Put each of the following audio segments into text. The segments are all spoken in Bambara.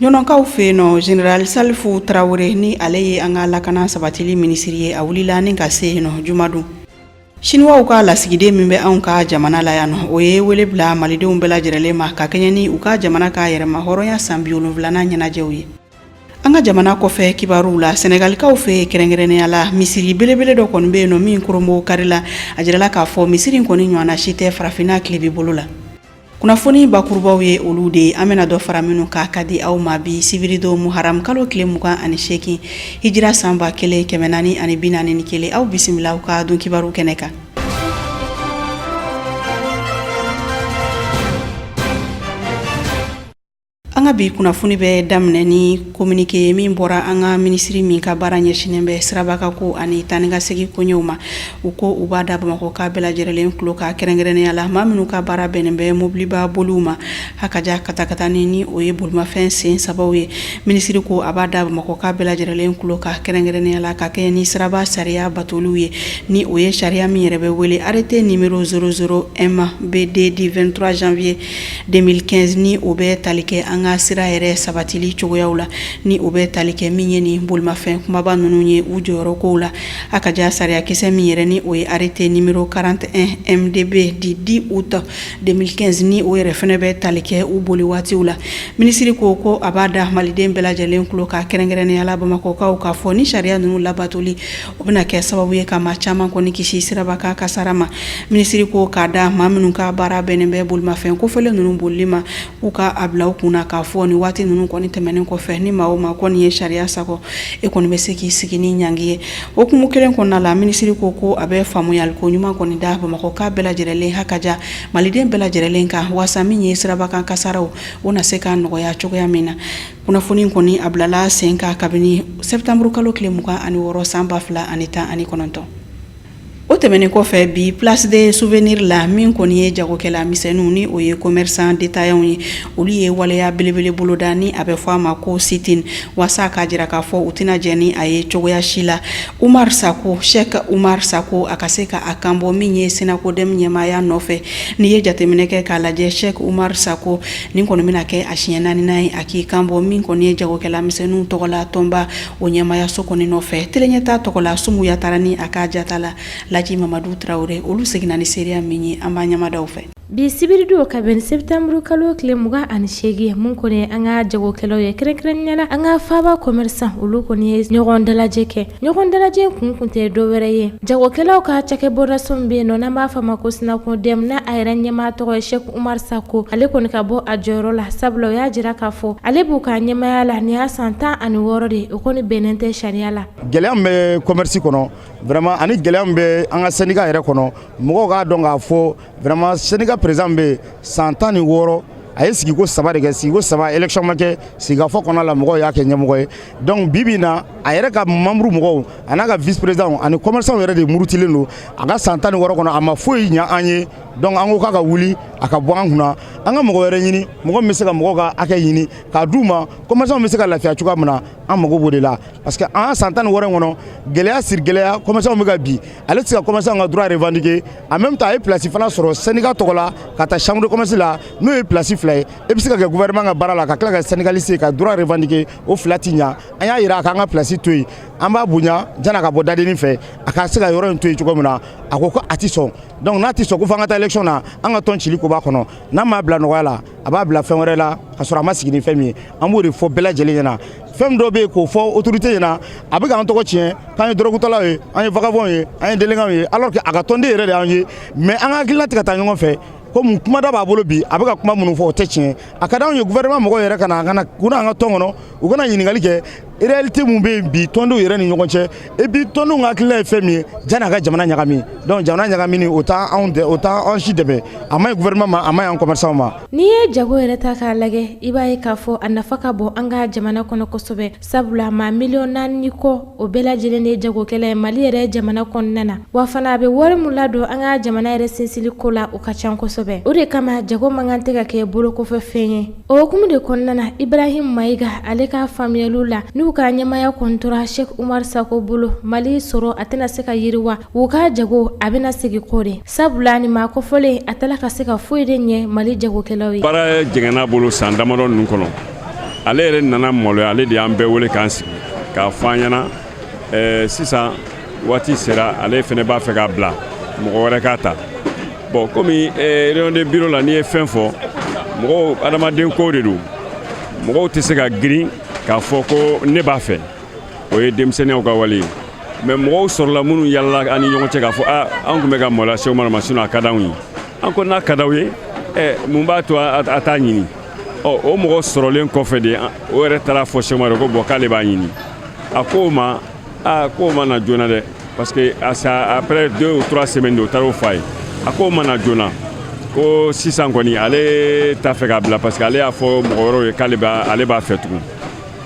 Ɲɔnɔkaw fɛ yen nɔ, Général Salifu Tarawele, ni ale ye an ka lakana sabatili minisiri ye, a wulila ni ka se yen nɔ jumadon. Siniwaw ka lasigiden min bɛ anw ka jamana la yan nɔ, o ye wele bila malidenw bɛɛ lajɛrɛlen ma ka kɛɲɛ ni u ka jamana ka yɛrɛma hɔrɔnya san 70nan ɲɛnajɛw ye. An ka jamana kɔfɛ kibaruw la, Sɛnɛgalikaw fɛ kɛrɛnkɛrɛnnenya la, misiri belebele dɔ kɔni bɛ yen nɔ min koronbo kari la. A jirala k'a fɔ misiri in kɔni ɲɔgɔnna si tɛ farafinna tilebi bolo la. Kunnafoni bakurubaw ye olu de ye, an bɛna dɔ fara minnu kan ka di aw ma bi sibiridon, muharam kalo tile 28, hijira san 1441. Aw bisimila aw ka don kibaru kɛnɛ kan. An ka bi kunnafoni bɛ daminɛ ni communiqué min bɔra an ka minisiri min ka baara ɲɛsinnen bɛ siraba ko ani taa ni ka segin koɲɛw ma. U ko u b'a da Bamakɔka bɛɛ lajɛrɛlen tulo kan, kɛrɛnkɛrɛnnenya la maa minnu ka baara bɛnnen bɛ mobiliba boliw ma, a ka ja katakatani, ni o ye bolimafɛn sen sabaw ye. Minisiri ko a b'a da Bamakɔka bɛɛ lajɛrɛlen tulo kan, kɛrɛnkɛrɛnnenya la ka kɛɲɛ ni siraba sariya batoliw ye, ni o ye sariya min yɛrɛ bɛ wele arrêté numéro 00 MBD du 23 janvier 2015, ni o bɛ tali kɛ an ka sira yɛrɛ sabatili cogoyaw la, ni o bɛ tali kɛ min ye ni bolimafɛn kumaba ninnu ye, u jɔyɔrɔ kow la. A ka ja sariyakisɛ min yɛrɛ, ni o ye arrêté numéro 41 MDB du 10 août 2015, ni o yɛrɛ fana bɛ tali kɛ u boli waatiw la. Minisiri ko ko a b'a da maliden bɛɛ lajɛlen tulo kan, kɛrɛnkɛrɛnnenya la Bamakɔkaw, k'a fɔ ni sariya ninnu labatoli, o bɛna kɛ sababu ye ka maa caman kɔni kisi siraba kan kasara ma. Minisiri ko k'a da maa minnu ka baara bɛnnen bɛ bolimafɛn kofɔlen ninnu bolili ma, k'u ka a bila u kun na k'a fɔ ni waati ninnu kɔni tɛmɛnen kɔfɛ, ni maa o maa kɔni ye sariya sagɔ, e kɔni bɛ se k'i sigi ni ɲangi ye. O hukumu kelen kɔnɔna la, minisiri ko ko a bɛ faamuyali ko ɲuman kɔni da Bamakɔka bɛɛ lajɛrɛlen, ha ka ja maliden bɛɛ lajɛrɛlen kan, waasa min ye siraba kan kasaraw, o na se ka nɔgɔya cogoya min na. Kunnafoni kɔni a bilala sen kan kabini septembre kalo tile 26 san 2019. O tɛmɛnen kɔfɛ, bi place de souvenir la, min kɔni ye jagokɛla misɛnninw, ni o ye commerçant détaillants ye, olu ye waleya belebele boloda ni a bɛ fɔ a ma ko sit-in, waasa k'a jira k'a fɔ u tɛna jɛn ni a ye cogoya si la Umar Sako, Cheikh Umar Sako, a ka se ka a kan bɔ min ye SYNACODEM ɲɛmaaya nɔfɛ. N'i ye jateminɛ kɛ k'a lajɛ, Cheikh Umar Sako, nin kɔni bɛna kɛ a siɲɛ naaninan ye a k'i kan bɔ min kɔni ye jagokɛla misɛnninw tɔgɔla tɔnba o ɲɛmaayaso kɔni nɔfɛ. Teleɲɛta tɔgɔ la, Sumu Yatara ni a ka jata la Laji Mamadu Tarawele, olu seginna ni seereya min ye, an b'an ɲamadaw fɛ. Bi sibiridon, ka bɛn septembre kalo tile 28, mun kɔni an ka jagokɛlaw ye, kɛrɛnkɛrɛnnenya la an ka faaba commerçant, olu kɔni ye ɲɔgɔn dalajɛ kɛ. Ɲɔgɔn dalajɛ kun tɛ dɔwɛrɛ ye, jagokɛlaw ka cakɛbɔdaso min bɛ yen nɔ, n'an b'a fɔ a ma ko SYNACODEM, n'a a yɛrɛ ɲɛmaa tɔgɔ ye Cheikh Umar Sako, ale kɔni ka bɔ a jɔyɔrɔ la, sabula o y'a jira k'a fɔ ale b'u ka ɲɛmaaya la nin y'a san 16 de, o kɔni bɛnnen tɛ sariya la. Gɛlɛya min bɛ commerce kɔnɔ vraiment, ani gɛlɛya min bɛ an ka syndicat yɛrɛ kɔnɔ, mɔgɔw k'a dɔn k'a fɔ vraiment syndicat président bɛ yen san 16, a ye sigiko saba de kɛ, sigiko saba, élection ma kɛ, sigikafɔ kɔnɔna la mɔgɔw y'a kɛ ɲɛmɔgɔ ye. Donc bi bi in na, a yɛrɛ ka membre mɔgɔw a n'a ka vice président ani commerçant yɛrɛ de murutilen don. A ka san 16 kɔnɔ, a ma foyi ɲa an ye. Donc an ko k'a ka wuli, a ka bɔ an kunna, an ka mɔgɔ wɛrɛ ɲini, mɔgɔ min bɛ se ka mɔgɔw ka hakɛ ɲini k'a d'u ma, commerçant bɛ se ka lafiya cogoya min na. An mago b'o de la, parce que an san 16 in kɔnɔ, gɛlɛya siri gɛlɛya, commerçant bɛ ka bi, ale tɛ se ka commerçant ka droit revendiquer. En même temps, a ye place fana sɔrɔ syndicat tɔgɔ la ka taa chambre de commerce la, n'o ye place fila ye. E bɛ se ka kɛ gouvernement ka baara la ka tila ka syndicaliste ka droit revendiquer, o fila ti ɲa. An y'a yira a k'an ka place to yen, an b'a bonya janni a ka bɔ dadenni fɛ, a ka se ka yɔrɔ in to yen cogo min na. A ko ko a ti sɔn. Donc n'a ti sɔn, ko fo an ka taa élection na, an ka tɔn cili ko b'a kɔnɔ. N'a m'a bila nɔgɔya la, a b'a bila fɛn wɛrɛ la ka sɔrɔ a ma sigi ni fɛn min ye. An b'o de fɔ bɛɛ lajɛlen ɲɛna. Fɛn dɔ bɛ yen k'o fɔ autorité ɲɛna, a bɛ k'an tɔgɔ tiɲɛ k'an ye dɔrɔgutalaw ye, an ye vagabond ye, an ye délinquants ye, alors que a ka tɔnden yɛrɛ de y'an ye. Mais an ka hakilina tɛ ka taa ɲɔgɔn fɛ. Komi kumada b'a bolo bi, a bɛ ka kuma minnu fɔ, o tɛ tiɲɛ. A ka d'anw ye gouvernement mɔgɔw yɛrɛ ka na, ka na u na an ka tɔn kɔnɔ, u kana ɲininkali kɛ réalité mun bɛ yen bi tɔndenw yɛrɛ ni ɲɔgɔn cɛ. Et puis tɔndenw ka hakilina ye fɛn min ye, janni a ka jamana ɲagami. Donc jamana ɲagamini, o t'anw o t'an si dɛmɛ. A ma ɲi gouvernement ma, a ma ɲi an commerçant ma. N'i ye jago yɛrɛ ta k'a lajɛ, i b'a ye k'a fɔ a nafa ka bon an ka jamana kɔnɔ kosɛbɛ, sabula maa miliyɔn 4 ni kɔ, o bɛɛ lajɛlen de ye jagokɛla ye Mali yɛrɛ jamana kɔnɔna na. Wa fana, a bɛ wari min ladon an ka jamana yɛrɛ sinsili ko la, o ka ca kosɛbɛ. O de kama jago man kan tɛ ka kɛ bolokɔfɛ fɛn ye. O hukumu de kɔnɔna na, Ibrahim Mayiga, ale ka faamuyaliw la, n'u ka ɲɛmaya kɔni tora Cheikh Umar Sako bolo, Mali sɔrɔ a tɛna se ka yiriwa, u ka jago a bɛna segin kɔ de, sabula ni maa kofɔlen a tɛna ka se ka foyi de ɲɛ Mali jagokɛlaw ye. Baara jɛngɛn'a bolo san damadɔ ninnu kɔnɔ. Ale yɛrɛ nana maloya, ale de y'an bɛɛ wele k'an sigi k'a fɔ an ɲɛna sisan waati sera, ale fana b'a fɛ k'a bila mɔgɔ wɛrɛ k'a ta. Bon, komi réunion de bureau la, n'i ye fɛn fɔ mɔgɔw, adamaden ko de don, mɔgɔw tɛ se ka girin k'a fɔ ko ne b'a fɛ, o ye denmisɛnninw ka wale ye. Mais mɔgɔw sɔrɔla minnu yalala an ni ɲɔgɔn cɛ k'a fɔ a an tun bɛ ka maloya Sɛki Umaru ma, sinon a ka d'anw ye. An ko n'a ka d'aw ye, mun b'a to a t'a ɲini? Ɔ, o mɔgɔ sɔrɔlen kɔfɛ de, o yɛrɛ taara fɔ Sɛki Umaru ko bon, k'ale b'a ɲini. A ko o ma, aa, k'o ma na joona dɛ, parce que après 2 ou 3 semaines de, o taara o f'a ye. A k'o ma na joona, ko sisan kɔni ale t'a fɛ k'a bila, parce que ale y'a fɔ mɔgɔ wɛrɛw ye k'ale b'a ale b'a fɛ tugun.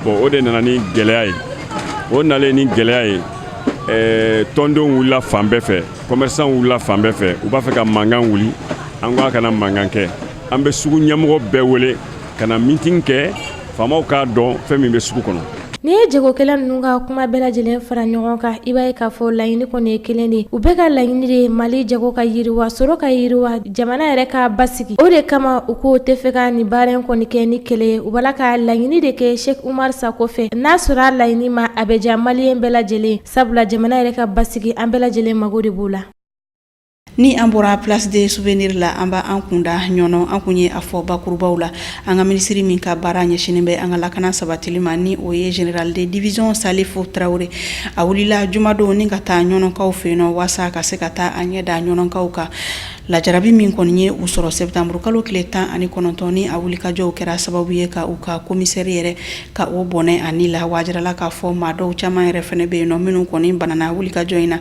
Bon, o de nana ni gɛlɛya ye. O nalen ni gɛlɛya ye, tɔndenw wulila fan bɛɛ fɛ, commerçant wulila fan bɛɛ fɛ, u b'a fɛ ka mankan wuli. An ko a kana mankan kɛ. An bɛ sugu ɲɛmɔgɔ bɛɛ wele ka na meeting kɛ, faamaw k'a dɔn fɛn min bɛ sugu kɔnɔ. N'i ye jagokɛla ninnu ka kuma bɛɛ lajɛlen fara ɲɔgɔn kan, i b'a ye k'a fɔ laɲini kɔni ye kelen de ye. U bɛɛ ka laɲini de ye Mali jago ka yiriwa, sɔrɔ ka yiriwa, jamana yɛrɛ ka basigi. O de kama u k'o tɛ fɛ ka nin baara in kɔni kɛ ni kɛlɛ ye. U b'a la ka laɲini de kɛ Sɛki Umaru Sako fɛ. N'a sɔrɔ a laɲini ma, a bɛ diya maliyɛn bɛɛ lajɛlen, sabula jamana yɛrɛ ka basigi, an bɛɛ lajɛlen mago de b'o la. Ni an bɔra Place de Souvenir la, an b'an kunda Ɲɔnɔ. An kun ye a fɔ bakurubaw la, an ka minisiri min ka baara ɲɛsinnen bɛ an ka lakana sabatili ma, ni o ye général de division Salifu Tarawele, a wulila jumadon ni ka taa Ɲɔnɔkaw fɛ yen nɔ, waasa ka se ka taa a ɲɛ da Ɲɔnɔkaw kan lajarabi min kɔni ye u sɔrɔ septembre kalo tile 19, ni a wulikajɔw kɛra sababu ye ka u ka commissaire yɛrɛ ka o bɔnɛ ani la. Wajirala k'a fɔ maa dɔw caman yɛrɛ fɛnɛ bɛ yen nɔ minnu kɔni banana wulikajɔ in na.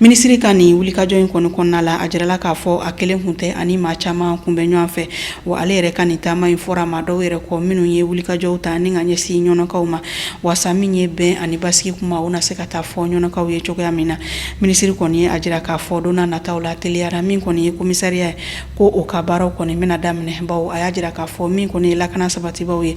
Minisiri ka nin wulikajɔ in kɔni kɔnɔna la, a jirala k'a fɔ a kelen kun tɛ, ani maa caman kun bɛ ɲɔgɔn fɛ. Wa ale yɛrɛ ka nin taama in fɔra maa dɔw yɛrɛ kɔ minnu ye wulikajɔw ta ni ka ɲɛsin Ɲɔnɔkaw ma, waasa min ye bɛn ani basigi kuma, o na se ka taa fɔ Ɲɔnɔkaw ye cogoya min na. Minisiri kɔni ye a jira k'a fɔ don nataw la, teliyara, min kɔni ye commissariat ye, ko o ka baaraw kɔni bɛna daminɛ, bawo a y'a jira k'a fɔ min kɔni ye lakana sabatibaw ye,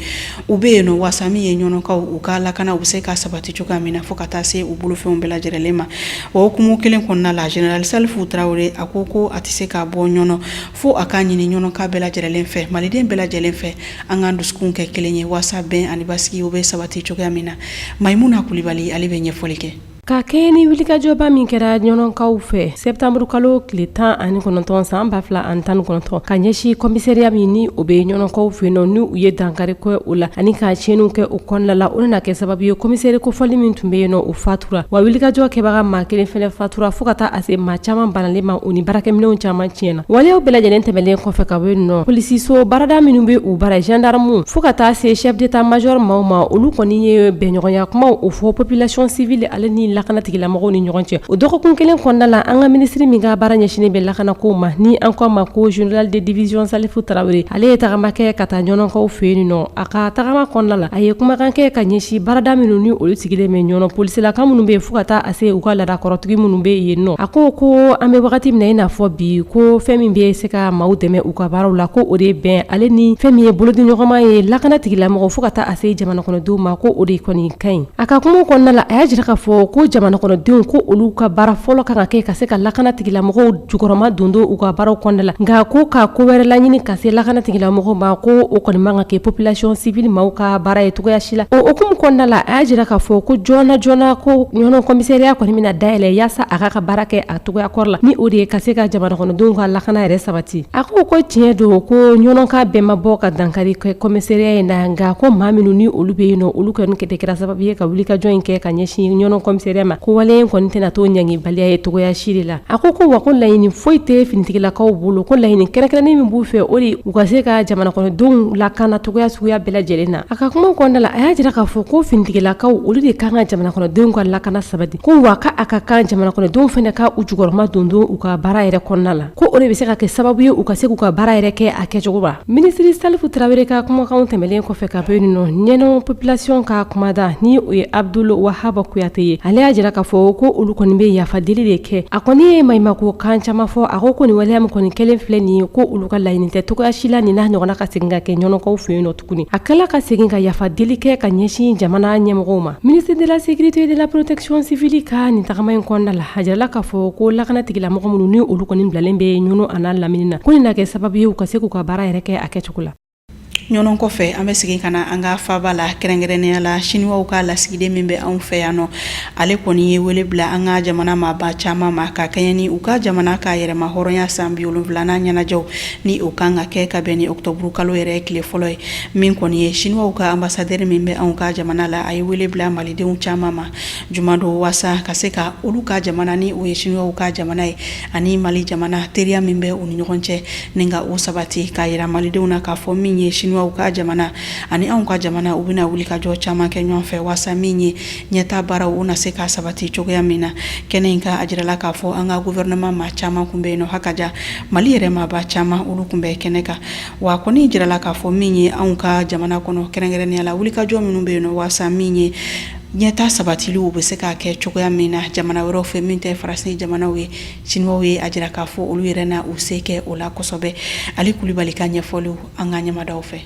u bɛ yen nɔ waasa min ye Ɲɔnɔkaw u ka lakana u bɛ se ka sabati cogoya min na, fo ka taa se u bolofɛnw bɛɛ lajɛlen ma. Wa hukumu kelen kɔnɔna la, général Salifu Tarawele a ko a tɛ se ka bɔ Ɲɔnɔ fo a k'a ɲini Ɲɔnɔka bɛɛ lajɛlen fɛ, maliden bɛɛ lajɛlen fɛ, an k'an dusukun kɛ kelen ye waasa bɛn ani basigi o bɛ sabati cogoya min na. Mayimuna Kulibali, ale bɛ ɲɛfɔli kɛ. Ka kɛɲɛ ni wulikajɔba min kɛra Ɲɔnɔkaw fɛ septembre kalo tile 19 san 2019, ka ɲɛsin commissariat min ni o bɛ Ɲɔnɔkaw fɛ yen nɔ, ni u ye dankari kɛ o la ani ka tiɲɛniw kɛ o kɔnɔna la, o nana kɛ sababu ye commissaire kofɔli min tun bɛ yen nɔ, o fatura. Wa wulikajɔ kɛbaga maa kelen fɛnɛ fatura, fo ka taa a se maa caman banalen ma, u ni baarakɛminɛnw caman tiɲɛna. Waleyaw bɛɛ lajɛlen tɛmɛlen kɔfɛ ka bɔ yen nɔ, polisiso baarada minnu bɛ u bara, gendarme, fo ka taa se chef d'état major maaw ma, olu kɔni ye bɛnɲɔgɔnya kumaw o fɔ population civile ale ni lakana tigilamɔgɔw ni ɲɔgɔn cɛ. O dɔgɔkun kelen kɔnɔna la, an ka minisiri min ka baara ɲɛsinnen bɛ lakanako ma, ni an ko a ma ko général de division Salifu Tarawele, ale ye tagama kɛ ka taa Ɲɔnɔkaw fɛ yen nɔ. A ka tagama kɔnɔna la, a ye kumakan kɛ ka ɲɛsin baarada minnu ni olu sigilen bɛ Ɲɔnɔ, polisilaka minnu bɛ yen, fo ka taa a se u ka laadakɔrɔtigi minnu bɛ yen nɔ. A ko an bɛ wagati min na i n'a fɔ bi, ko fɛn min bɛ se ka maaw dɛmɛ u ka baaraw la, ko o de bɛn ale ni fɛn min ye bolodiɲɔgɔnma ye lakana tigilamɔgɔ fo ka taa a se jamana kɔnɔdenw ma, ko o de kɔni ka ɲi. A ka kuma kɔnɔna la, a y'a jira k'a fɔ ko jamana kɔnɔdenw, ko olu ka baara fɔlɔ kan ka kɛ ka se ka lakana tigilamɔgɔw jukɔrɔma don u ka baaraw kɔnɔna la, nka ko ka ko wɛrɛ laɲini ka se lakana tigilamɔgɔw ma, ko o kɔni man ka kɛ population civile maaw ka baara ye cogoya si la. O hukumu kɔnɔna la, a y'a jira k'a fɔ ko joona joona ko Ɲɔnɔ commissariat kɔni bɛna dayɛlɛ yaasa a ka baara kɛ a cogoya kɔrɔ la, ni o de ye ka se ka jamana kɔnɔdenw ka lakana yɛrɛ sabati. A ko tiɲɛ don ko Ɲɔnɔka bɛɛ ma bɔ ka dankari kɛ commissariat in na, nka ko maa minnu ni olu bɛ yen nɔ, olu kɔni kɛra sababu ye ka wulikajɔ in kɛ ka ɲɛsin Ɲɔnɔ commissariat ma, ko wale in kɔni tɛna to ɲangibaliya ye cogoya si de la. A ko wa ko laɲini foyi tɛ finitigilakaw bolo, ko laɲini kɛrɛnkɛrɛnnen min b'u fɛ, o de u ka se ka jamana kɔnɔdenw lakana cogoya suguya bɛɛ lajɛlen na. A ka kuma kɔnɔna la, a y'a jira k'a fɔ ko finitigilakaw, olu de kan ka jamana kɔnɔdenw ka lakana sabati, ko wa ka a ka kan jamana kɔnɔdenw fana ka u jukɔrɔma don u ka baara yɛrɛ kɔnɔna la, ko o de bɛ se ka kɛ sababu ye u ka se k'u ka baara yɛrɛ kɛ a kɛcogo la. Minisiri Salifu Tarawele ka kumakanw tɛmɛlen kɔfɛ ka bɔ yen nɔ, Ɲɔnɔ population ka kumada, ni o ye Abdul Wahaba Kuyate ye, ale y'a jira k'a fɔ ko olu kɔni bɛ yafa deli de kɛ. A kɔni ye maɲumako kan caman fɔ. A ko nin waleya min kɔni kɛlen filɛ nin ye, ko olu ka laɲini tɛ cogoya si la nin n'a ɲɔgɔnna ka segin ka kɛ Ɲɔnɔkaw fɛ yen nɔ tuguni. A kɛla ka segin ka yafa deli kɛ ka ɲɛsin jamana ɲɛmɔgɔw ma. Ministre de la Sécurité et de la Protection civile ka nin tagama in kɔnɔna la, a jirala k'a fɔ ko lakana tigilamɔgɔ minnu ni olu kɔni bilalen bɛ Ɲɔnɔ a n'a lamini na, ko nin na kɛ sababu ye u ka se k'u ka baara yɛrɛ kɛ a kɛcogo la. Ɲɔnɔ kɔfɛ, an bɛ segin ka na an ka faaba la, kɛrɛnkɛrɛnnenya la Siniwaw ka lasigiden min bɛ anw fɛ yan nɔ. Ale kɔni ye wele bila an ka jamana maaba caman ma ka kɛɲɛ ni u ka jamana ka yɛrɛma hɔrɔnya san 70nan ɲɛnajɛw ni o kan ka kɛ ka bɛn ni ɔkutɔburu kalo yɛrɛ tile fɔlɔ ye. Min kɔni ye Siniwaw ka ambassadeur min bɛ anw ka jamana la, a ye wele bila malidenw caman ma jumadon waasa ka se ka olu ka jamana ni o ye Siniwaw ka jamana ye ani Mali jamana teriya min bɛ u ni ɲɔgɔn cɛ ni ka o sabati, k'a yira malidenw na k'a fɔ min ye Siniwaw ka jamana ani anw ka jamana, u bɛna wuli ka jɔ caman kɛ ɲɔgɔn fɛ waasa min ye ɲɛtaa baaraw u na se ka sabati cogoya min na. Kɛnɛ in kan, a jirala k'a fɔ an ka gouvernement maa caman tun bɛ yen nɔ, hakaja Mali yɛrɛ maaba caman olu tun bɛ kɛnɛ kan. Wa kɔni jirala k'a fɔ min ye anw ka jamana kɔnɔ, kɛrɛnkɛrɛnnenya la wulikajɔ minnu bɛ yen nɔ waasa min ye ɲɛtaa sabatiliw bɛ se ka kɛ cogoya min na jamana wɛrɛw fɛ min tɛ Faransi jamanaw ye, Siniwaw ye a jira k'a fɔ olu yɛrɛ na u se kɛ o la kosɛbɛ. Ali Kulibali ka ɲɛfɔliw an ka ɲɛmadaw fɛ.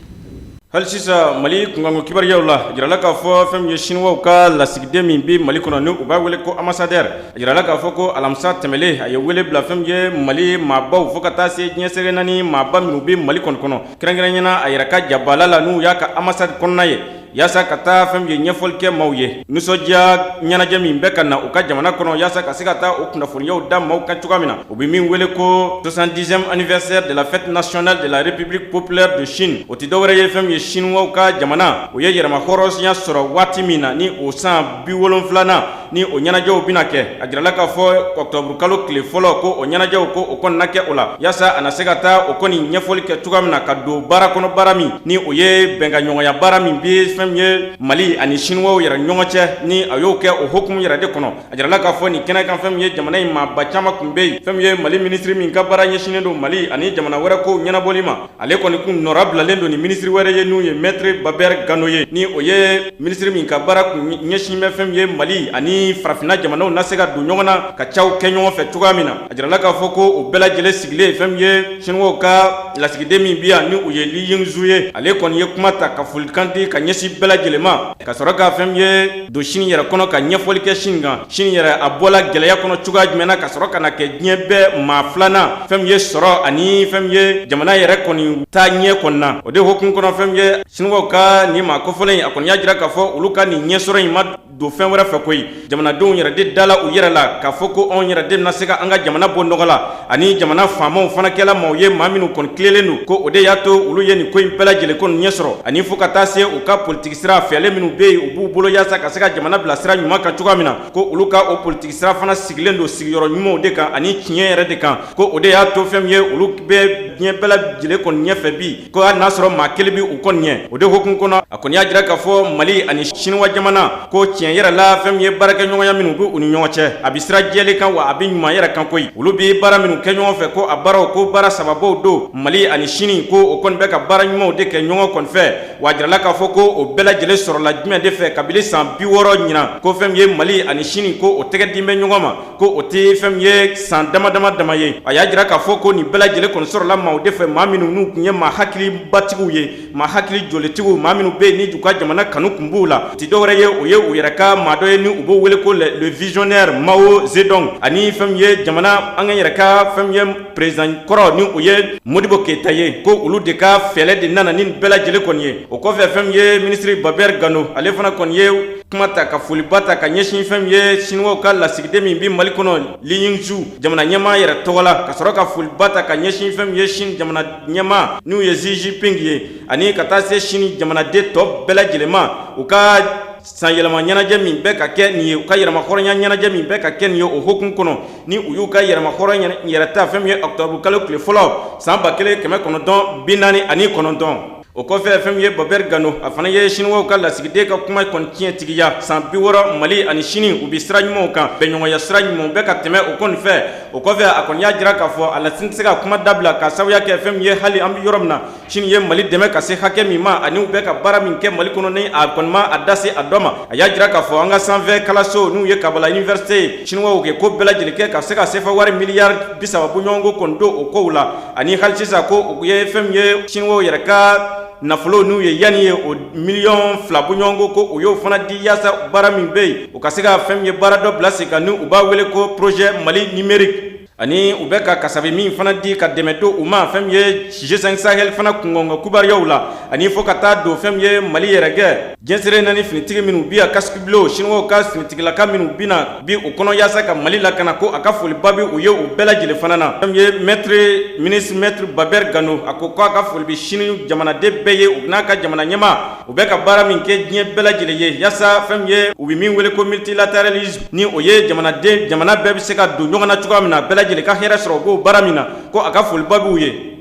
Hali sisan Mali kunkanko kibaruyaw la, a jirala k'a fɔ fɛn min ye Siniwaw ka lasigiden min bɛ Mali kɔnɔ ni u b'a wele ko ambassadeur, a jirala k'a fɔ ko alamisa tɛmɛlen a ye wele bila fɛn min ye Mali maabaw fo ka taa se diɲɛ seleke naani maaba minnu bɛ Mali kɔni kɔnɔ, kɛrɛnkɛrɛnnenya la a yɛrɛ ka jabala la n'u y'a ka ambassade kɔnɔna ye, yaasa ka taa fɛn min ye ɲɛfɔli kɛ maaw ye nisɔndiya ɲɛnajɛ min bɛ ka na u ka jamana kɔnɔ, yaasa ka se ka taa o kunnafoniyaw da maaw kan cogoya min na, u bɛ min wele ko 70e anniversaire de la fête nationale de la République populaire de Chine. O tɛ dɔwɛrɛ ye, fɛn min ye Siniwaw ka jamana o ye yɛrɛmahɔrɔnya sɔrɔ waati min na, ni o san 70nan ni o ɲɛnajɛw bɛna kɛ. A jirala k'a fɔ octobre kalo tile fɔlɔ ko o ɲɛnajɛw ko o kɔni na kɛ o la, yaasa a na se ka taa o kɔni ɲɛfɔli kɛ cogoya min na ka don baara kɔnɔ, baara min ni o ye bɛnkaɲɔgɔnya baara min bɛ fɛn min ye Mali ani Siniwaw yɛrɛ ɲɔgɔn cɛ, ni a y'o kɛ o hukumu yɛrɛ de kɔnɔ. A jirala k'a fɔ nin kɛnɛ kan, fɛn min ye jamana in maaba caman tun bɛ yen. Fɛn min ye Mali minisiri min ka baara ɲɛsinnen don Mali ani jamana wɛrɛ kow ɲɛnabɔli ma, ale kɔni kun nɔrabilalen don ni minisiri wɛrɛ ye n'u ye Maître Baber Gano ye, ni o ye minisiri min ka baara kun ɲɛsin bɛ fɛn min ye Mali ani farafinna jamanaw na se ka don ɲɔgɔn na ka caw kɛ ɲɔgɔn fɛ cogoya min na. A jirala k'a fɔ ko o bɛɛ lajɛlen sigilen, fɛn min ye Siniwaw ka lasigiden min bi yan ni o ye Li Yingzhu ye, ale kɔni ye kuma ta ka folikan di ka ɲɛsin bɛɛ lajɛlen ma, ka sɔrɔ ka fɛn min ye don Chine yɛrɛ kɔnɔ ka ɲɛfɔli kɛ Chine kan, Chine yɛrɛ a bɔla gɛlɛya kɔnɔ cogoya jumɛn na ka sɔrɔ ka na kɛ diɲɛ bɛɛ maa filanan fɛn min ye sɔrɔ ani fɛn min ye jamana yɛrɛ kɔni taa ɲɛ kɔni na. O de hukumu kɔnɔ, fɛn min ye Siniwaw ka nin maa kofɔlen in, a kɔni y'a jira k'a fɔ olu ka nin ɲɛsɔrɔ in ma don fɛn wɛrɛ fɛ koyi, jamanadenw yɛrɛ de dala u yɛrɛ la k'a fɔ ko anw yɛrɛ de na se ka an ka jamana bɔ nɔgɔ la, ani jamana faamaw fana kɛla maaw ye, maa minnu kɔni tilelen don, ko o de y'a to olu ye nin ko in bɛɛ lajɛlen kɔni ɲɛ sɔrɔ, ani fo ka taa se u ka politiki sira fɛɛrɛ minnu bɛ yen u b'u bolo yaasa ka se ka jamana bila sira ɲuman kan cogoya min na, ko olu ka o politiki sira fana sigilen don sigiyɔrɔ ɲumanw de kan ani tiɲɛ yɛrɛ de kan, ko o de y'a to fɛn min ye olu bɛ diɲɛ bɛɛ lajɛlen kɔni ɲɛfɛ bi, ko hali n'a sɔrɔ maa kelen bɛ u kɔni ɲɛ. O de hukumu kɔnɔ, a kɔni y'a jira k'a fɔ Mali ani Siniwa jamana ko tiɲɛ yɛrɛ la, fɛn min ye baarakɛɲɔgɔnya minnu bɛ u ni ɲɔgɔn cɛ, a bɛ sira jɛlen kan, wa a bɛ ɲuman yɛrɛ kan koyi. Olu bɛ baara minnu kɛ ɲɔgɔn fɛ, ko a baaraw ko baara sababuw don Mali ani Sini, ko o kɔni bɛ ka baara ɲumanw de kɛ ɲɔgɔn kɔni fɛ. Wa a jirala k'a fɔ ko o bɛɛ lajɛlen sɔrɔla jumɛn de fɛ? Kabini san 60 ɲinan, ko fɛn min ye Mali ani Sini, ko o tɛgɛ di bɛ ɲɔgɔn ma, ko o tɛ fɛn min ye san dama dama dama ye. A y'a jira k'a fɔ ko nin bɛɛ lajɛlen kɔni sɔrɔla maaw de fɛ, maa minnu n'u tun ye maa hakilibatigiw ye, maa hakili jolitigiw, maa minnu bɛ yen ni u ka jamana kanu tun b'u la. Ti dɔwɛrɛ ye, o ye u yɛrɛ ka maa dɔ ye ni u b'o wele ko le visionnaire Mao Zedong, ani fɛn min ye jamana an ka yɛrɛ ka fɛn min ye président kɔrɔ ni o ye Modibo Keyita ye, ko olu de ka fɛɛrɛ de nana ni bɛɛ lajɛlen kɔni ye. O kɔfɛ, fɛn min ye minisiri Baber Gano, ale fana kɔni ye kuma ta ka foliba ta ka ɲɛsin fɛn min ye Siniwaw ka lasigiden min bɛ Mali kɔnɔ Li Yingzhu jamana ɲɛmaa yɛrɛ tɔgɔ la, ka sɔrɔ ka foliba ta ka ɲɛsin fɛn min ye Chine jamana ɲɛmaa n'u ye Xi Jinping ye, ani ka taa se Chine jamanaden tɔ bɛɛ lajɛlen ma, u ka sanyɛlɛma ɲɛnajɛ min bɛ ka kɛ nin ye, u ka yɛrɛmahɔrɔnya ɲɛnajɛ min bɛ ka kɛ nin ye, o hukumu kɔnɔ ni u y'u ka yɛrɛmahɔrɔnya yɛrɛ ta fɛn min ye octobre kalo tile fɔlɔ san 1949. O kɔfɛ, fɛn min ye Baber Gano, a fana ye Siniwaw ka lasigiden ka kuma kɔni tiɲɛtigiya. San 60, Mali ani Sini u bɛ sira ɲumanw kan, bɛnɲɔgɔnya sira ɲumanw bɛ ka tɛmɛ o kɔni fɛ. O kɔfɛ, a kɔni y'a jira k'a fɔ a la tɛ se ka kuma dabila ka sababuya kɛ fɛn min ye hali an bɛ yɔrɔ min na, Chine ye Mali dɛmɛ ka se hakɛ min ma ani u bɛ ka baara min kɛ Mali kɔnɔ, ni a kɔni ma a da se a dɔ ma. A y'a jira k'a fɔ an ka sanfɛ kalanso n'u ye Kabala Université ye, Chinois ye ko bɛɛ lajɛlen kɛ ka se ka sefa wari miliyari 30 bɔɲɔgɔnko kɔni don o kow la, ani hali sisan ko u ye fɛn min ye Chinois yɛrɛ ka nafolo n'u ye yuan ye, o miliyɔn 2 bɔɲɔgɔnko, ko u y'o fana di yaasa baara min bɛ yen, u ka se ka fɛn min ye baara dɔ bila sen kan ni u b'a wele ko projet Mali numérique. Ani u bɛ ka kasabi min fana di ka dɛmɛ don u ma fɛn min ye G5 Sahel fana kunkanko kibaruyaw la ani fo ka taa don fɛn min ye Mali yɛrɛ kɛ diɲɛ seleke naani finitigi minnu bi yan casque bleu siniwaw ka finitigilaka minnu bɛna bi u kɔnɔ yaasa ka Mali lakana ko a ka foliba bɛ u ye u bɛɛ lajɛlen fana na. Fɛn min ye maître ministre maître Baber Gano a ko k'a ka foli bɛ Sini jamanaden bɛɛ ye u n'a ka jamana ɲɛmaa u bɛ ka baara min kɛ diɲɛ bɛɛ lajɛlen ye yaasa fɛn min ye u bɛ min wele ko multilatéralisme ni o ye jamanaden jamana bɛɛ bɛ se ka don ɲɔgɔn na cogoya min na bɛɛ lajɛlen ka hɛrɛ sɔrɔ u b'o baara min na ko a ka foliba b'u ye.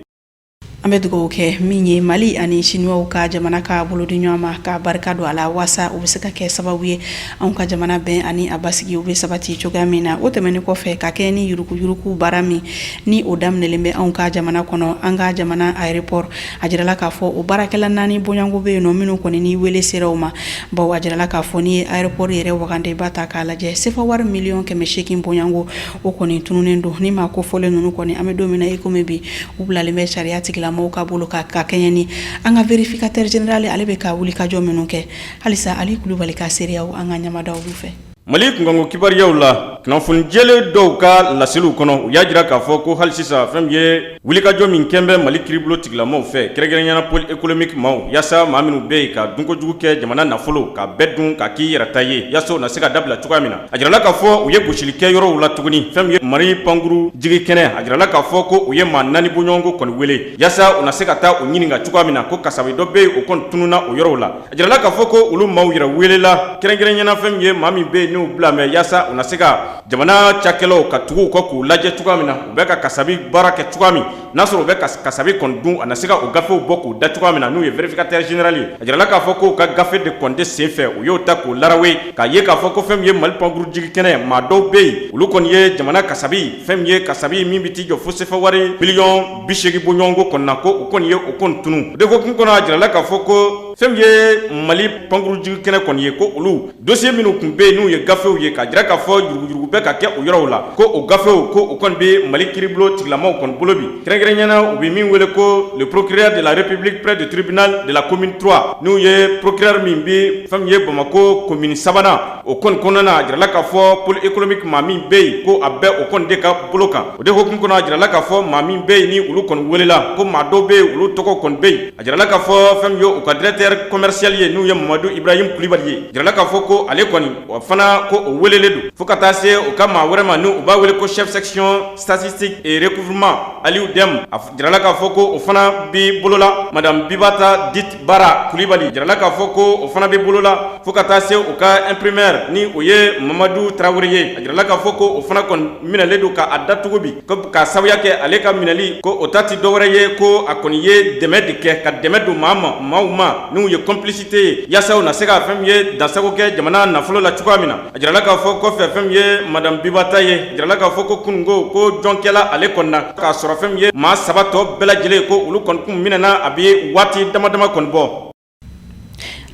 An bɛ dugawu kɛ min ye Mali ani Siniwaw ka jamana ka bolo di ɲɔgɔn ma ka barika don a la waasa u bɛ se ka kɛ sababu ye anw ka jamana bɛn ani a basigi u bɛ sabati cogoya min na. O tɛmɛnen kɔfɛ ka kɛ ni yuruguyurugu baara min ni o daminɛlen bɛ anw ka jamana kɔnɔ, an ka jamana aéroport a jirala k'a fɔ o baarakɛla naani bɔɲɔgɔnko bɛ yen nɔ minnu kɔni ni wele sera u ma, bawo a jirala k'a fɔ n'i ye aéroport yɛrɛ wagandeba ta k'a lajɛ sefa wari miliyɔn 800 bɔɲɔgɔnko o kɔni tununnen don. Ni maa kofɔlen ninnu kɔni an bɛ don min na i komi bi u bilalen bɛ sariya tigilamɔgɔw ka bolo kan ka kɛɲɛ ni an ka vérificateur général ale bɛ ka wulikajɔ minnu kɛ halisa. Ali Kulubali ka seereyaw an ka ɲamadaw fɛ. Mali kunkanko kibaruyaw la, kunnafoni jɛlen dɔw ka laseliw kɔnɔ, u y'a jira k'a fɔ ko hali sisan fɛn min ye wulikajɔ min kɛn bɛ Mali kiiribulon tigilamɔgɔw fɛ, kɛrɛnkɛrɛnnenya la pôle économique maaw, yaasa maa minnu bɛ yen ka dunkojugu kɛ jamana nafolo ka bɛɛ dun ka k'i yɛrɛ ta ye, yaasa o na se ka dabila cogoya min na. A jirala k'a fɔ u ye gosili kɛ yɔrɔw la tuguni. Fɛn min ye Mali pankuru jigi kɛnɛ, a jirala k'a fɔ ko u ye maa naani bɔɲɔgɔnko kɔni wele yaasa u na se ka taa u ɲininka cogoya min na ko kasabi dɔ bɛ yen o kɔni tununna o yɔrɔw la. A jirala k'a fɔ ko olu maaw yɛrɛ welela kɛrɛnkɛrɛnnenya la fɛn min ye maa min bɛ yen n'u bila mɛ yaasa u na se ka jamana cakɛlaw ka tugu u kɔ k'u lajɛ cogoya min na u bɛ ka kasabi baara kɛ cogoya min n'a sɔrɔ u bɛ ka kasabi kɔni dun a na se ka o gafew bɔ k'u da cogoya min na n'u ye vérificateur général ye. A jirala k'a fɔ k'u ka gafe de kɔni de senfɛ u y'o ta k'o larawe k'a ye k'a fɔ ko fɛn min ye Mali pankuru jigi kɛnɛ maa dɔw bɛ yen olu kɔni ye jamana kasabi fɛn min ye kasabi min bɛ t'i jɔ fo sefa wari miliyɔn 80 bɔɲɔgɔnko kɔni na ko u kɔni ye o kɔni tunun. O de hukumu kɔnɔ a jirala k'a fɔ ko fɛn min ye Mali pankuru jigi kɛnɛ kɔni ye ko olu dossier minnu tun bɛ yen n'u ye gafew ye k'a jira k'a fɔ yuruguyurugu bɛ ka kɛ o yɔrɔw la ko o gafew ko o kɔni bɛ Mali kiiribulon tigilamɔgɔw kɔni bolo bi kɛrɛnkɛrɛnnenya la u bɛ min wele ko le procureur de la République près du tribunal de la commune 3 n'u ye procureur min bɛ fɛn min ye Bamakɔ commune sabanan o kɔni kɔnɔna na a jirala k'a fɔ pôle économique maa min bɛ yen ko a bɛ o kɔni de ka bolo kan. O de hukumu kɔnɔ a jirala k'a fɔ maa min bɛ yen ni olu kɔni welela ko maa dɔw bɛ yen olu tɔgɔ kɔni bɛ yen. A jirala k'a fɔ fɛn min ye u ka directeur commercial ye n'u ye Mamadu Ibrahim Kulibali ye, a jirala k'a fɔ ko ale kɔni o fana ko o welelen don fo ka taa se u ka maa wɛrɛ ma n'u b'a wele ko chef section statistique et recouvrement Aliou Dème. A jirala k'a fɔ ko o fana bɛ bolo la. Madame Bibata dite Bara Kulibali, a jirala k'a fɔ ko o fana bɛ bolo la fo ka taa se u ka imprimeur ni o ye Mamadu Tarawele ye. A jirala k'a fɔ ko o fana kɔni minɛlen don k'a datugu bi k'a sababuya kɛ ale ka minɛli ko o ta tɛ dɔwɛrɛ ye ko a kɔni ye dɛmɛ de kɛ ka dɛmɛ don maa ma maaw ma n'u ye complicité ye yaasa u na se ka fɛn min ye dansago kɛ jamana nafolo la cogoya min na. A jirala k'a fɔ kɔfɛ fɛn min ye madame Bibata ye, a jirala k'a fɔ ko kununko ko jɔnkɛla ale kɔni na k'a sɔrɔ fɛn min ye maa saba tɔ bɛɛ lajɛlen ko olu kɔni kun minɛna a bɛ waati dama dama kɔni bɔ.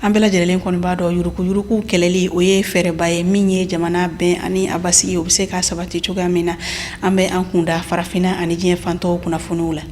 An bɛɛ lajɛlen kɔni b'a dɔn yuruguyurugu kɛlɛli o ye fɛɛrɛba ye min ye jamana bɛn ani a basigi o bɛ se ka sabati cogoya min na. An bɛ an kunda farafinna ani diɲɛ fantɔw kunnafoniw la.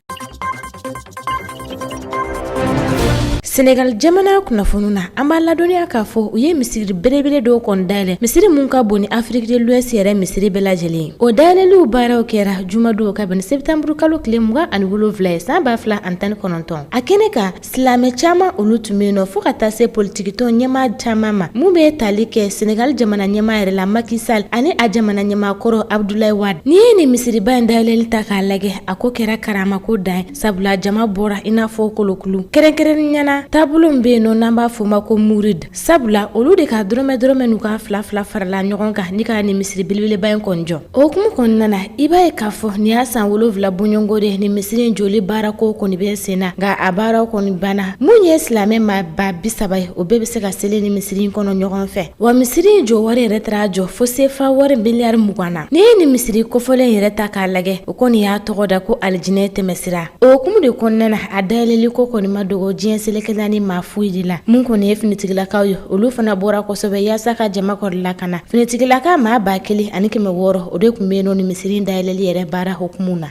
Senegal jamana kunnafoniw na, an b'a ladɔnniya k'a fɔ u ye misiri belebele dɔw kɔni dayɛlɛ, misiri mun ka bon ni Afrique de l'Ouest yɛrɛ misiri bɛɛ lajɛlen ye. O dayɛlɛliw baaraw kɛra jumadon ka bɛn septembre kalo tile 27 ye san 2019. A kɛnɛ kan, silamɛ caman olu tun bɛ yen nɔ fo ka taa se politikitɔn ɲɛmaa caman ma mun bɛ tali kɛ Senegal jamana ɲɛmaa yɛrɛ la Macky Sall ani a jamana ɲɛmaa kɔrɔ Abdoulaye Wade. N'i ye nin misiriba in dayɛlɛli ta k'a lajɛ, a ko kɛra karamako dan ye, sabula jama bɔra i n'a fɔ kolokulu, kɛrɛnkɛrɛnnenya la taabolo min bɛ yen nɔ n'an b'a fɔ o ma ko Mouride, sabula olu de ka dɔrɔmɛ dɔrɔmɛ n'u ka fila fila farala ɲɔgɔn kan ni ka nin misiri belebeleba in kɔni jɔ. O hukumu kɔnɔna na, i b'a ye k'a fɔ nin y'a san 7 bɔɲɔgɔnko de nin misiri in jɔli baarako kɔni bɛ sen na, nka a baaraw kɔni banna. Mun ye silamɛ maa 30,000 ye, o bɛɛ bɛ se ka seli nin misiri in kɔnɔ ɲɔgɔn fɛ. Wa misiri in jɔ wari yɛrɛ taara jɔ fo sefa wari miliyari 20 na. N'i ye nin misiri kofɔlen yɛrɛ ta k'a lajɛ, o kɔni y'a tɔgɔ da ko alijinɛ tɛmɛsira. O hukumu de kɔnɔna na, a dayɛlɛli ko kɔni ma dogo diɲɛ seleke naani maa foyi de la. Mun kɔni ye finitigilakaw ye, olu fana bɔra kosɛbɛ yaasa ka jama kɔni lakana. Finitigilaka maa 1600, o de tun bɛ yen nɔ nin misiri in dayɛlɛli yɛrɛ baara hukumu na.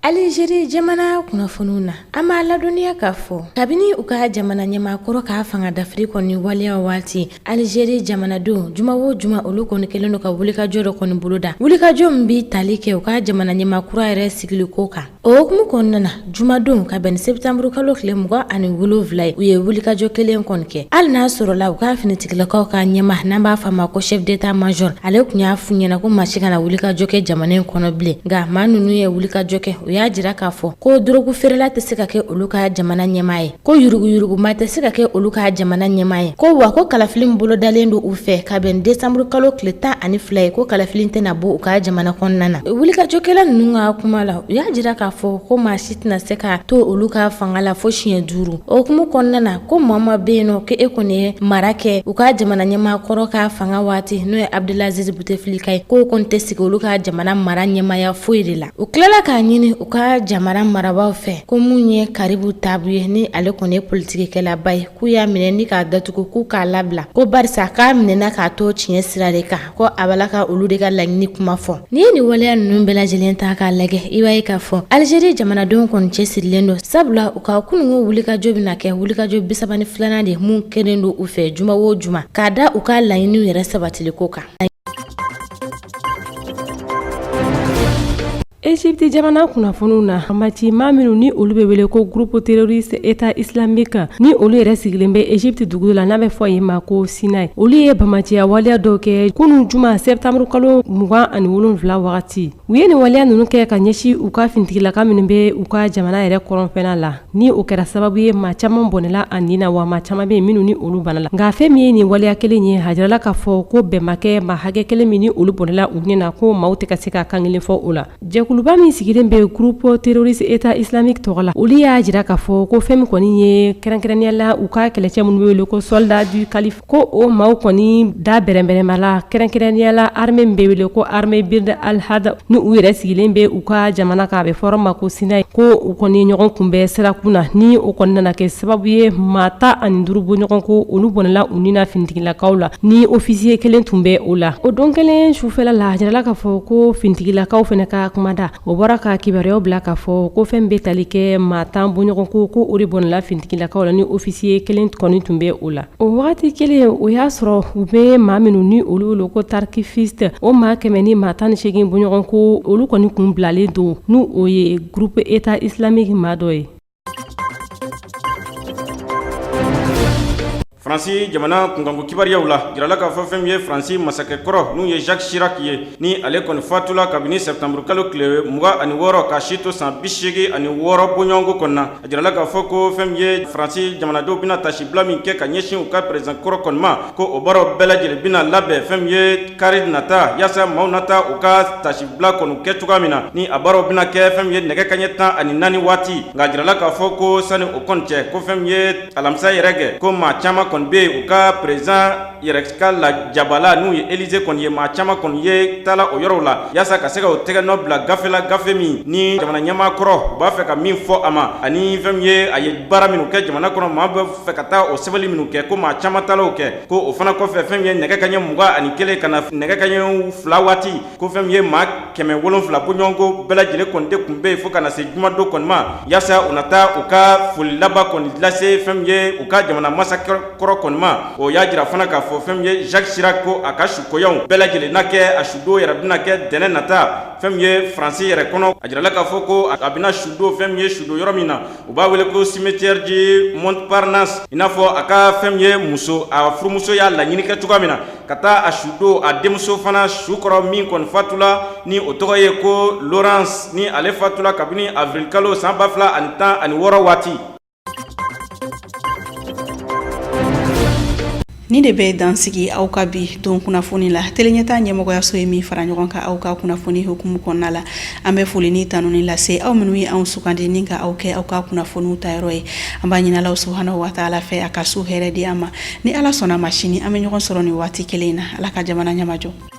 Alizeri jamana kunnafoniw na, an b'a ladɔnniya k'a fɔ kabini u ka jamana ɲɛmaakɔrɔ ka fanga dafiri kɔni waleya waati, Alizeri jamanadenw juma o juma olu kɔni kɛlen don ka wulikajɔ dɔ kɔni boloda, wulikajɔ min bɛ tali kɛ u ka jamana ɲɛmaa kura yɛrɛ sigili ko kan. O hukumu kɔnɔna na, jumadon ka bɛn ni sɛtanburu kalo tile 27 ye, u ye wulikajɔ kelen kɔni kɛ. Hali n'a sɔrɔla u ka finitigilakaw ka ɲɛmaa n'an b'a fɔ a ma ko chef d'état major, ale tun y'a f'u ɲɛna ko maa si kana wulikajɔ kɛ jamana in kɔnɔ bilen, nka maa ninnu ye wulikajɔ kɛ. U y'a jira k'a fɔ ko dɔrɔgu feerela tɛ se ka kɛ olu ka jamana ɲɛmaa ye, ko yuruguyurugumaa tɛ se ka kɛ olu ka jamana ɲɛmaa ye, ko wa ko kalafili min bolodalen don u fɛ ka bɛn desanburu kalo tile 12 ye, ko kalafili tɛna bɔ u ka jamana kɔnɔna na. Wulikajɔkɛla ninnu ka kuma la, u y'a jira k'a fɔ ko maa si tɛna se ka to olu ka fanga la fo siɲɛ 5. O hukumu kɔnɔna na, ko maa maa bɛ yen nɔ ko e kɔni ye mara kɛ u ka jamana ɲɛmaa kɔrɔ ka fanga waati, n'o ye Abdelaziz Bouteflika ye, k'o kɔni tɛ sigi olu ka jamana mara ɲɛmaaya foyi de la. U tilala k'a ɲini u ka jamana marabaaw fɛ ko mun ye Karibu Tabu ye, ni ale kɔni ye politikikɛlaba ye, k'u y'a minɛ ni k'a datugu, k'u k'a labila, ko barisa k'a minɛna k'a to tiɲɛ sira de kan, ko a b'a la ka olu de ka laɲini kuma fɔ. N'i ye nin waleya ninnu bɛɛ lajɛlen ta k'a lajɛ, i b'a ye k'a fɔ Alizeri jamanadenw kɔni cɛsirilen don, sabula u ka kununko wulikajɔ bɛna kɛ wulikajɔ 32nan de mun kɛlen don u fɛ juma o juma, k'a da u ka laɲiniw yɛrɛ sabatiliko kan. Egypte jamana kunnafoniw na, banbaanci maa minnu ni olu bɛ wele ko groupe terroriste État islamique, ni olu yɛrɛ sigilen bɛ Egypte dugu la n'a bɛ fɔ yen ma ko Sinaï, olu ye banbaanciya waleya dɔw kɛ kunun juma septembre kalo 27 wagati. U ye nin waleya ninnu kɛ ka ɲɛsin u ka finitigilaka minnu bɛ u ka jamana yɛrɛ kɔrɔnfɛla la, ni o kɛra sababu ye maa caman bɔnɛla a ni na, wa maa caman bɛ yen minnu ni olu banala. Nka fɛn min ye nin waleya kelen ye, a jirala k'a fɔ ko bɛn ma kɛ maa hakɛ kelen min ni olu bɔnɛla u ni na, ko maaw tɛ ka se ka kan kelen fɔ o la. Jɛkuluba min sigilen bɛ groupe terroriste État islamique tɔgɔ la, olu y'a jira k'a fɔ ko fɛn min kɔni ye kɛrɛnkɛrɛnnenya la u ka kɛlɛcɛ minnu bɛ wele ko soldat du calife, ko o maaw kɔni da bɛrɛnbɛrɛma la, kɛrɛnkɛrɛnnenya la armée min bɛ wele ko armée Bird al-Had, ni u yɛrɛ sigilen bɛ u ka jamana kan, a bɛ fɔ ma ko Sinaï, ko u kɔni ɲɔgɔn kunbɛn sirakun na, ni o kɔni nana kɛ sababu ye maa 15 bɔɲɔgɔn ko olu bɔnɛla u ni na finitigilakaw la, ni officier kelen tun bɛ o la. O don kelen sufɛla la, a jirala k'a fɔ ko finitigilakaw fana ka kumada, o bɔra ka kibaruyaw bila k'a fɔ ko fɛn bɛ tali kɛ maa 10 bɔɲɔgɔn ko o de bɔnɛla finitigilakaw la, ni officier kelen kɔni tun bɛ o la. O wagati kelen, o y'a sɔrɔ u bɛ maa minnu ni olu wele ko takfiriste, o maa 118 bɔɲɔgɔn ko olu kɔni kun bilalen don, n'u o ye groupe État islamique maa dɔ ye. Faransi jamana kunkanko kibaruyaw la, jirala k'a fɔ fɛn min ye Faransi masakɛkɔrɔ n'u ye Jacques Chirac ye, ni ale kɔni fatula kabini septembre kalo tile 26 ka si to san 86 bɔɲɔgɔnko kɔnɔna. A jirala k'a fɔ ko fɛn min ye Faransi jamanadenw bɛna tasibila min kɛ ka ɲɛsin u ka président kɔrɔ kɔni ma, ko o baaraw bɛɛ lajɛlen bɛna labɛn fɛn min ye kari nata, yaasa maaw na taa u ka tasibila kɔni kɛ cogoya min na, ni a baaraw bɛna kɛ fɛn min ye nɛgɛ kaɲɛ 14 waati. Nka a jirala k'a fɔ ko sani o kɔni cɛ, ko fɛn min ye alamisa yɛrɛ kɛ, ko maa caman kɔni bɛ yen u ka président yɛrɛ ka lajabala n'u ye Élysée kɔni ye, maa caman kɔni ye taala o yɔrɔw la yaasa ka se ka o tɛgɛ nɔ bila gafe la, gafe min ni jamana ɲɛmaa kɔrɔ u b'a fɛ ka min fɔ a ma, ani fɛn min ye a ye baara minnu kɛ jamana kɔnɔ, maa bɛ fɛ ka taa o sɛbɛnni minnu kɛ, ko maa caman taala o kɛ. Ko o fana kɔfɛ, fɛn min ye nɛgɛ kaɲɛ 21 ka na nɛgɛ kaɲɛ 2 waati, ko fɛn min ye maa 700 bɔɲɔgɔnko bɛɛ lajɛlen kɔni de tun bɛ yen fo ka na se jumadon kɔni ma, yaasa u na taa u ka foli laban kɔni lase fɛn min ye u ka jamana masakɔrɔ kɔni ma. O y'a jira fana k'a fɔ fɛn min ye Jacques Chirac, ko a ka sukoyaw bɛɛ lajɛlen na kɛ, a sudon yɛrɛ bɛna kɛ dɛnɛ nata fɛn min ye Faransi yɛrɛ kɔnɔ. A jirala k'a fɔ ko a bɛna sudon fɛn min ye sudon yɔrɔ min na, u b'a wele ko cimetière du Montparnasse, i n'a fɔ a ka fɛn min ye muso, a furumuso y'a laɲini kɛ cogoya min na, ka taa a sudon a denmuso fana su kɔrɔ min kɔni fatula, ni o tɔgɔ ye ko Laurence, ni ale fatula kabini avril kalo san 2016 waati. Nin de bɛ dan sigi aw ka bi don kunnafoni la. Teleɲɛta ɲɛmɔgɔyaso ye min fara ɲɔgɔn kan aw ka kunnafoni hukumu kɔnɔna la, an bɛ foli ni tanuni lase aw minnu ye anw sugandi ni ka aw kɛ aw ka kunnafoniw ta yɔrɔ ye. An b'a ɲini Ala subhanahu wa taala fɛ a ka su hɛrɛ di an ma. Ni Ala sɔnna ma, sini an bɛ ɲɔgɔn sɔrɔ nin waati kelen in na. Ala ka jamana ɲɛmajɔ.